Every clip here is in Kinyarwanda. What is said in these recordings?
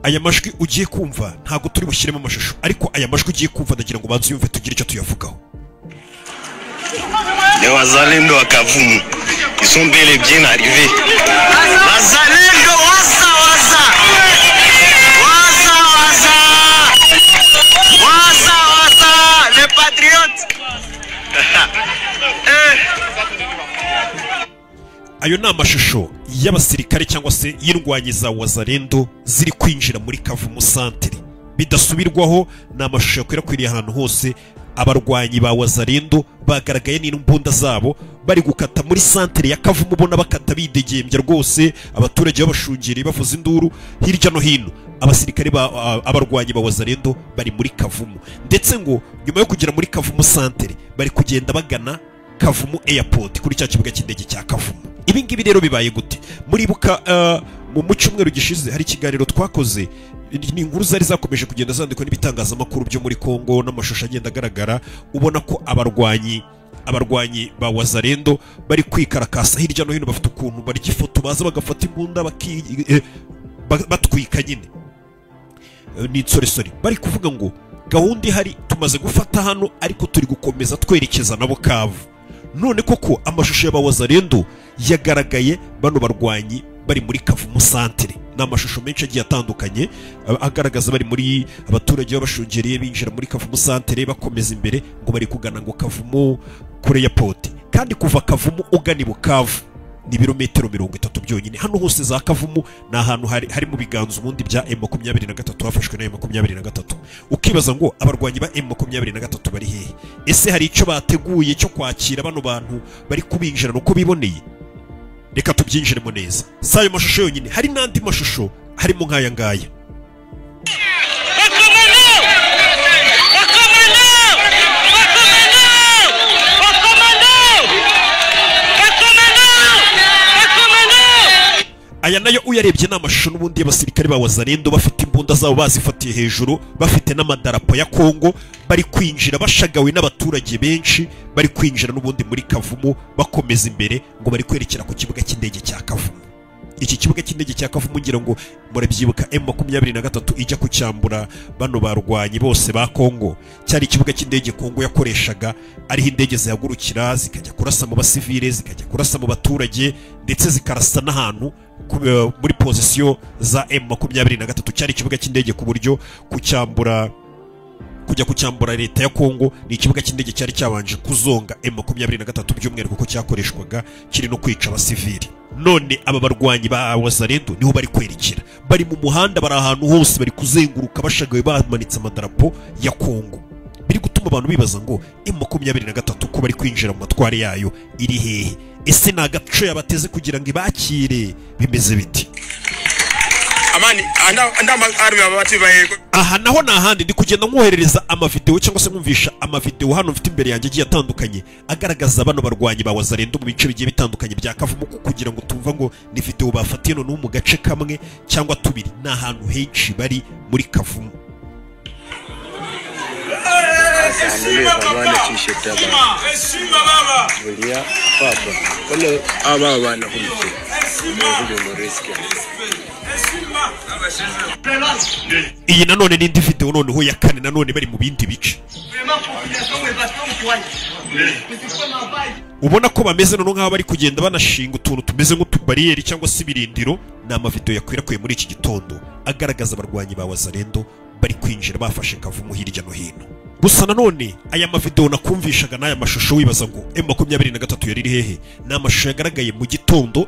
Aya majwi ugiye kumva ntago turi bushyiremo amashusho, ariko aya majwi ugiye kumva ndagira ngo banze yumve tugire icyo tuyavugaho. Les Wazalendo à Kavumu, ils sont bel et bien arrivés. Wazalendo, waza waza, waza waza, waza waza, les patriotes. Ayo ni amashusho y'abasirikare cyangwa se y'indwanyi za Wazalendo ziri kwinjira muri Kavumu santere. Bidasubirwaho, ni amashusho yakwirakwiriye ahantu hose. Abarwanyi ba Wazalendo bagaragaye n'imbunda zabo bari gukata muri santere ya Kavumu, ubona bakata bidegembya rwose, abaturage babashungiriye bavuza induru hirya no hino. Abasirikare ba abarwanyi ba Wazalendo bari muri Kavumu, ndetse ngo nyuma yo kugera muri Kavumu santere bari kugenda bagana Kavumu Airport kuri cya kibuga cy'indege cya Kavumu. Ibi ngibi rero bibaye gute? Muribuka mu cyumweru gishize hari ikiganiro twakoze, ni inkuru zari zakomeje kugenda zandikwa n'ibitangazamakuru byo muri Kongo n'amashusho agenda agaragara, ubona ko abarwanyi ba Wazalendo bari kwikarakasa hirya no hino, bafite ukuntu bari ifoto baza bagafata imbunda batwika nyine ni insoresore. Bari kuvuga ngo gahunda ihari tumaze gufata hano, ariko turi gukomeza twerekeza na Bukavu. None koko amashusho y'aba Wazalendo yagaragaye bano barwanyi bari muri Kavumu santere. Ni amashusho menshi agiye atandukanye agaragaza bari muri abaturage babashungereye binjira muri Kavumu santere bakomeza imbere ngo bari kugana ngo Kavumu kure ya port. Kandi kuva Kavumu ugana i Bukavu ni ibirometero 30 byonyine. Hano hose za Kavumu ni ahantu hari mu biganza ubundi bya M23, hafashwe na M23. Ukibaza ngo abarwanyi ba M23 bari hehe? Ese hari icyo bateguye cyo kwakira bano bantu bari kubinjira nuko biboneye? Reka tubyinjiremo neza. Si ayo mashusho yonyine, hari n'andi mashusho harimo nk'aya ngaya. Aya nayo uyarebye ni amashusho n'ubundi y'abasirikare ba Wazalendo bafite imbunda zabo bazifatiye hejuru, bafite n'amadarapo ya Kongo, bari kwinjira bashagawe n'abaturage benshi, bari kwinjira n'ubundi muri Kavumu bakomeza imbere ngo bari kwerekera ku kibuga cy'indege cya Kavumu. Iki kibuga cy'indege cya Kavumu ngira ngo murabyibuka M23 ijya kucyambura bano barwanyi bose ba Kongo. Cyari ikibuga cy'indege Kongo yakoreshaga, ariho indege zihagurukira zikajya kurasa mu basivile, zikajya kurasa mu baturage, ndetse zikarasa n'ahantu muri position za M23. Cyari ikibuga cy'indege ku buryo kucyambura kujya kucyambura leta ya Kongo ni ikibuga cy'indege cyari cyabanje kuzonga M23 by'umwihariko kuko cyakoreshwaga kiri no kwica abasivili. None aba barwanyi ba Wazalendo niho bari kwerekera, bari mu muhanda, bari ahantu hose, bari kuzenguruka bashagawe bamanitse amadarapo ya Kongo. Biri gutuma abantu bibaza ngo M23 ko bari kwinjira mu matware yayo iri hehe? Ese ni agace yabateze kugira ngo ibakire? Bimeze biti? Aha naho ni ahandi ndi kugenda nkoherereza amavideo cyangwa se nkumvisha amavideo hano mfite imbere yanjye agiye atandukanye agaragaza bano barwanyi ba Wazalendo mu bice bigiye bitandukanye bya Kavumu, kugira ngo tumva ngo ni video bafatiye none mu gace kamwe cyangwa tubiri. Ni ahantu henshi bari muri Kavumu. Iyi nanone n'indi video noneho ya kane, nanone bari mu bindi bice. Ubona ko bameze noneho nk'aho bari kugenda banashinga utuntu tumeze nk'utubariyeri cyangwa se ibirindiro. Ni amavideo yakwirakwiye muri iki gitondo agaragaza abarwanyi ba Wazalendo bari kwinjira bafashe Kavumu hirya no hino. Gusa nanone aya mavideo nakumvishaga n'aya mashusho wibaza ngo M23 yari hehe? Ni amashusho yagaragaye mu gitondo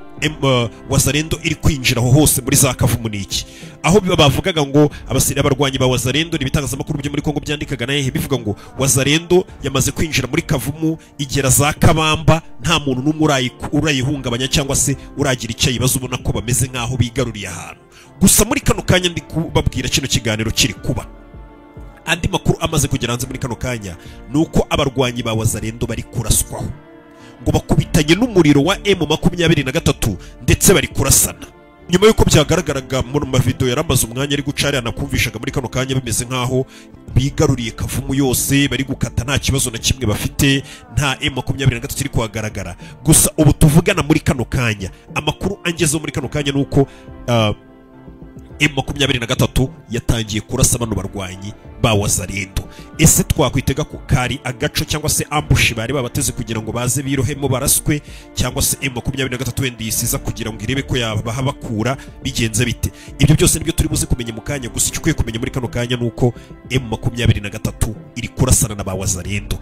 Wazalendo iri kwinjira aho hose muri za Kavumu niki, aho bavugaga ngo abasirikare abarwanyi ba Wazalendo n'ibitangazamakuru byo muri Kongo byandikaga na hehe bivuga ngo Wazalendo yamaze kwinjira muri Kavumu igera za Kabamba, nta muntu n'umwe urayihungabanya cyangwa se uragira icyo ayibaza, ubona ko bameze nkaho bigaruriye ahantu. Gusa muri kano kanya ndi kubabwira kino kiganiro kiri kuba, andi makuru amaze kugera hanze muri kano kanya nuko abarwanyi ba Wazalendo bari kuraswaho ngo bakubitanye n'umuriro wa M23 ndetse bari kurasana. Nyuma yuko byagaragaraga mu mavideo yaramaze umwanya ari gucari anakumvishaga muri kano kanya bimeze nkaho bigaruriye Kavumu yose, bari gukata nta kibazo na kimwe bafite, nta M23 iri kuhagaragara. Gusa ubu tuvugana muri kano kanya, amakuru angezeho muri kano kanya nuko M23 yatangiye kurasa bano barwanyi ba Wazalendo. Ese twakwitega ko kari agaco cyangwa se ambush bari babateze kugira ngo baze birohemo baraswe, cyangwa se M23 wenda yisiza kugira ngo irebe ko yabaha bakura, bigenze bite? Ibyo byose nibyo turi buze kumenya mu kanya. Gusa icyo ukwiye kumenya muri kano kanya nuko M23 iri kurasana na ba Wazalendo.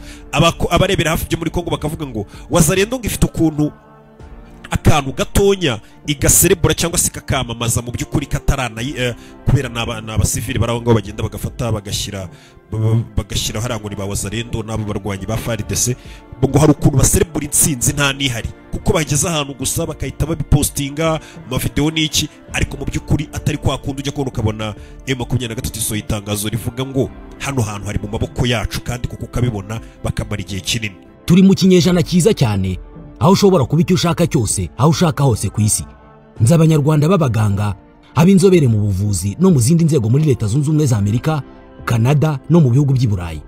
Abarebera hafi byo muri Kongo bakavuga ngo Wazalendo ngo ifite ukuntu akantu gatonya igaserebura cyangwa se kakamamaza mu by'ukuri katarana, kubera n'abasivili baraho ngo bagenda bagafata bagashyira harango ni ba Wazalendo n'abo barwanyi ba FARDC, ngo hari ukuntu baserebura intsinzi nta nihari, kuko bageze ahantu gusa bakahita babipostinga mu video n'iki, ariko mu by'ukuri atari kwa kundi ujya kubona ukabona M23 isohoye itangazo rivuga ngo hano hantu hari mu maboko yacu, kandi kuko ukabibona bakamara igihe kinini. Turi mu kinyejana cyiza cyane aho ushobora kuba icyo ushaka cyose, aho ushaka hose ku isi. Nzi abanyarwanda b'abaganga, ab'inzobere mu buvuzi no mu zindi nzego muri Leta Zunze Ubumwe za Amerika, Canada no mu bihugu by'i Burayi.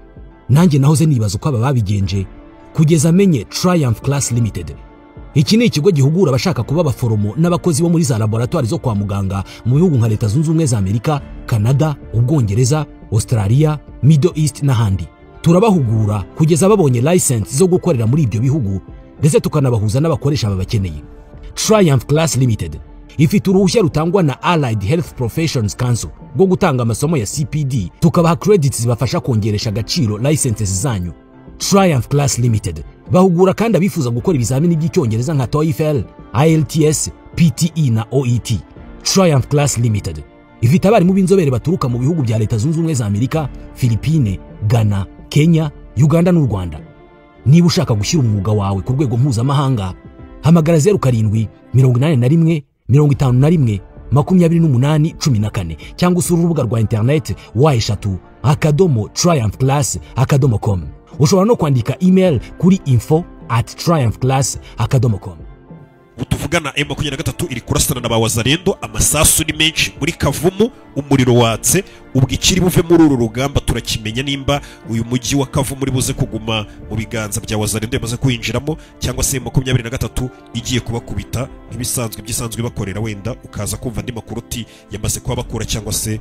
Nanjye nahoze nibaza uko aba babigenje kugeza amenye Triumph Class Limited. Iki ni ikigo gihugura abashaka kuba abaforomo n'abakozi bo muri za laboratoire zo kwa muganga mu bihugu nka Leta Zunze Ubumwe za Amerika, Canada, Ubwongereza, Australia, Middle East n'ahandi. Turabahugura kugeza babonye license zo gukorera muri ibyo bihugu, ndetse tukanabahuza n'abakoresha babakeneye. Triumph Class Limited ifite uruhushya rutangwa na Allied Health Professions Council rwo gutanga amasomo ya CPD, tukabaha credits zibafasha kongeresha agaciro licenses zanyu. Triumph Class Limited bahugura kandi abifuza gukora ibizamini by'icyongereza nka TOEFL, IELTS, PTE na OET. Triumph Class Limited ifite abarimu b'inzobere baturuka mu bihugu bya Leta Zunze Ubumwe za Amerika, Philippines, Ghana, Kenya, Uganda n'u Rwanda. Niba ushaka gushyira umwuga wawe ku rwego mpuzamahanga, hamagara 07 81 51 28 14 cyangwa usura urubuga rwa internet w3.triumphclass.com. Ushobora no kwandika email kuri info@triumphclass.com. Tuvugana M23 iri kurasana na ba Wazalendo, amasasu ni menshi muri Kavumu, umuriro watse. Ubwo ikiri buve muri uru rugamba turakimenya nimba uyu mujyi wa Kavumu uri buze kuguma mu biganza bya Wazalendo yamaze kwinjiramo, cyangwa se M23 igiye kubakubita nk'ibisanzwe byisanzwe bakorera, wenda ukaza kumva andi makuru uti yamaze kuba bakura cyangwa se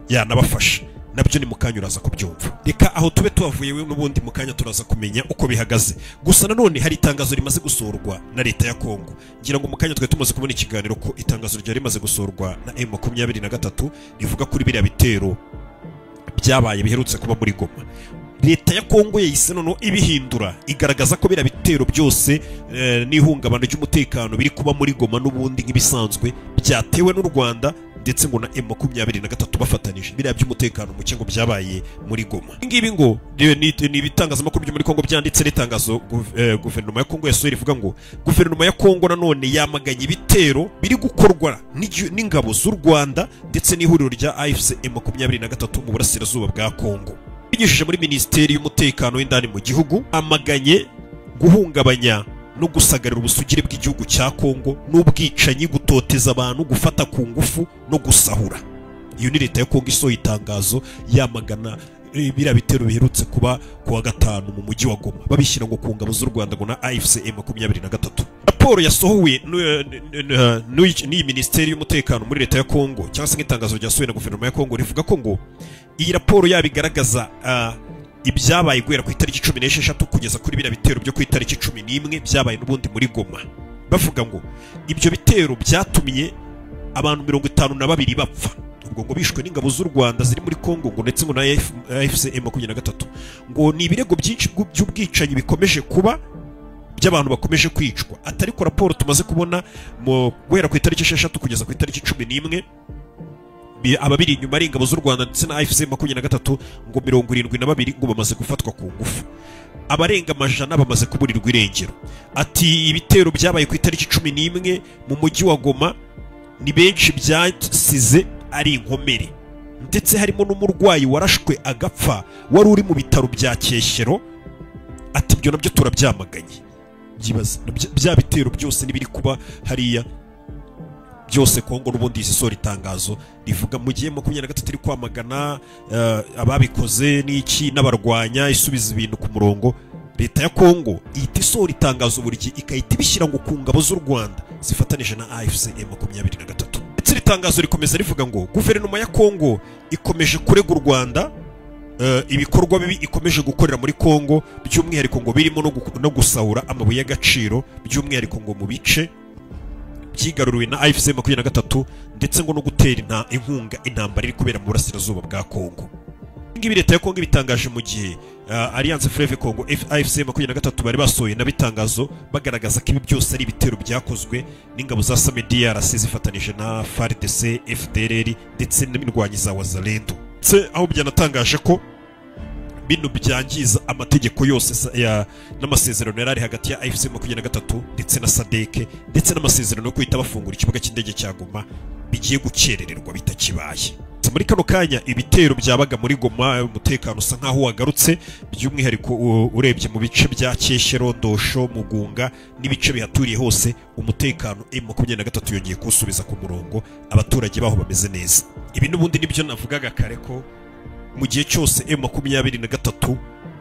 yanabafasha. Nabyo ni mukanya uraza kubyumva. Reka aho tube tuhavuye n'ubundi mukanya turaza kumenya uko bihagaze. Gusa nanone hari itangazo rimaze gusorwa na leta ya Kongo. Ngira ngo mukanya twe tumaze kubona ikiganiro ko itangazo ryari rimaze gusorwa na M23 rivuga kuri biriya bitero byabaye biherutse kuba muri Goma. Leta ya Kongo yahise noneho ibihindura, igaragaza ko biriya bitero byose n'ihungabana ry'umutekano biri kuba muri Goma n'ubundi nk'ibisanzwe byatewe n'u Rwanda ndetse ngo na M23 bafatanije biriya by'umutekano muke ngo byabaye muri Goma. Ngibi ngo ni ibitangazamakuru byo muri Kongo byanditse n'itangazo guverinoma ya Kongo yasohoye rivuga ngo guverinoma ya Kongo nanone yamaganye ibitero biri gukorwa n'ingabo z'u Rwanda ndetse n'ihuriro rya AFC M23 mu burasirazuba bwa Kongo. Binyujije muri Minisiteri y'Umutekano w'indani mu gihugu, amaganye guhungabanya no gusagarira ubusugire bw'igihugu cya Kongo n'ubwicanyi, gutoteza abantu, gufata ku ngufu no gusahura. Iyo ni leta ya Kongo isohoye itangazo yamagana biriya bitero biherutse kuba kuwa gatanu mu mujyi wa Goma, babishyira ngo ku ngabo z'u Rwanda ngo na AFC M23. Raporo yasohowe n'iyi Minisiteri y'Umutekano muri leta ya Kongo cyangwa se nk'itangazo ryasohowe na guverinoma ya Kongo rivuga ko ngo iyi raporo yabigaragaza ibyabaye guhera ku itariki 16 kugeza kuri biriya bitero byo ku itariki 11 byabaye n'ubundi muri Goma. Bavuga ngo ibyo bitero byatumye abantu 52 bapfa, ubwo ngo bishwe n'ingabo z'u Rwanda ziri muri Kongo ngo ndetse ngo na AFC M23. Ngo ni ibirego byinshi by'ubwicanyi bikomeje kuba by'abantu bakomeje kwicwa. Atari ko raporo tumaze kubona mu guhera ku itariki 6 kugeza ku itariki 11 ababiri inyuma ari ingabo z'u Rwanda ndetse na AFC M23 ngo 72 ngo bamaze gufatwa ku ngufu, abarenga amajana bamaze kuburirwa irengero. Ati ibitero byabaye ku itariki 11 mu mujyi wa Goma ni benshi byasize ari inkomere, ndetse harimo n'umurwayi warashwe agapfa wari uri mu bitaro bya Kyeshyero. Ati ibyo nabyo turabyamaganye. Byibaza bya bitero byose nibiri kuba hariya byose Kongo n'ubundi isora itangazo rivuga mu gihe 23 iri kwamagana ababikoze n'iki n'abarwanya, isubiza ibintu ku murongo. Leta ya Kongo ihita isohora itangazo buri gihe ikahita ibishyira ngo ku ngabo z'u Rwanda zifatanije na AFC M23. Ndetse iri Itangazo rikomeza rivuga ngo guverinoma ya Kongo ikomeje kurega u Rwanda ibikorwa bibi ikomeje gukorera muri Kongo, by'umwihariko ngo birimo no gusahura amabuye y'agaciro, by'umwihariko ngo mu bice byigaruriwe na AFC 23, ndetse ngo no gutera inkunga intambara iri kubera mu burasirazuba bwa Kongo. Ngibi leta ya Kongo bitangaje mu gihe Alliance Fleuve Congo AFC 23 bari basohoye nabitangazo bagaragaza ko ibi byose ari ibitero byakozwe n'ingabo za SAMIDRC zifatanije na FARDC, FDLR ndetse n'imirwanyi za Wazalendo. Ndetse aho byanatangaje ko bino byangiza amategeko yose n'amasezerano yari ari hagati ya AFC 23 ndetse na SADC, ndetse n'amasezerano yo kwita bafungura ikibuga cy'indege cya Goma bigiye gukerererwa bitakibaye. Muri kano kanya ibitero byabaga muri Goma, umutekano usa nkaho wagarutse, by'umwihariko urebye mu bice bya Kyeshero, Ndosho, Mugunga n'ibice bihaturiye hose, umutekano M23 yongeye kusubiza ku murongo, abaturage baho bameze neza. Ibi n'ubundi nibyo navugaga kare ko mu gihe cyose M23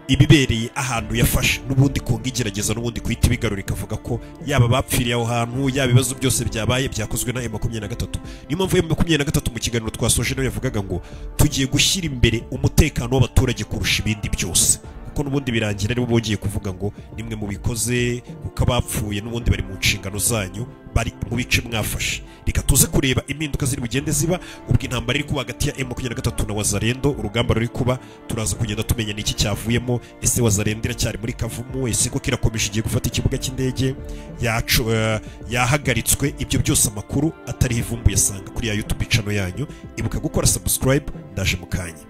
ibibereye ahantu yafashe, n'ubundi Kongo igerageza n'ubundi kuhita ibigarura ikavuga ko yaba bapfiriye aho hantu, yaba ibibazo byose byabaye byakozwe na M23. Niyo mpamvu M23 mu kiganiro twasoje nayo yavugaga ngo tugiye gushyira imbere umutekano w'abaturage kurusha ibindi byose, kuko n'ubundi birangira aribo bongeye kuvuga ngo nimwe mubikoze, kuko abapfuye n'ubundi bari mu nshingano zanyu, bari mu bice mwafashe. Reka tuze kureba impinduka ziri bugende ziba ubwo intambara iri kuba hagati ya M23 na Wazalendo, urugamba ruri kuba, turaza kugenda tumenya niki cyavuyemo. Ese Wazalendo iracyari muri Kavumu? Ese ko kirakomeje igiye gufata ikibuga cy'indege yacu yahagaritswe? Ibyo byose amakuru atari ivumbuye asanga kuri ya YouTube channel yanyu. Ibuka gukora subscribe, ndaje mu kanya.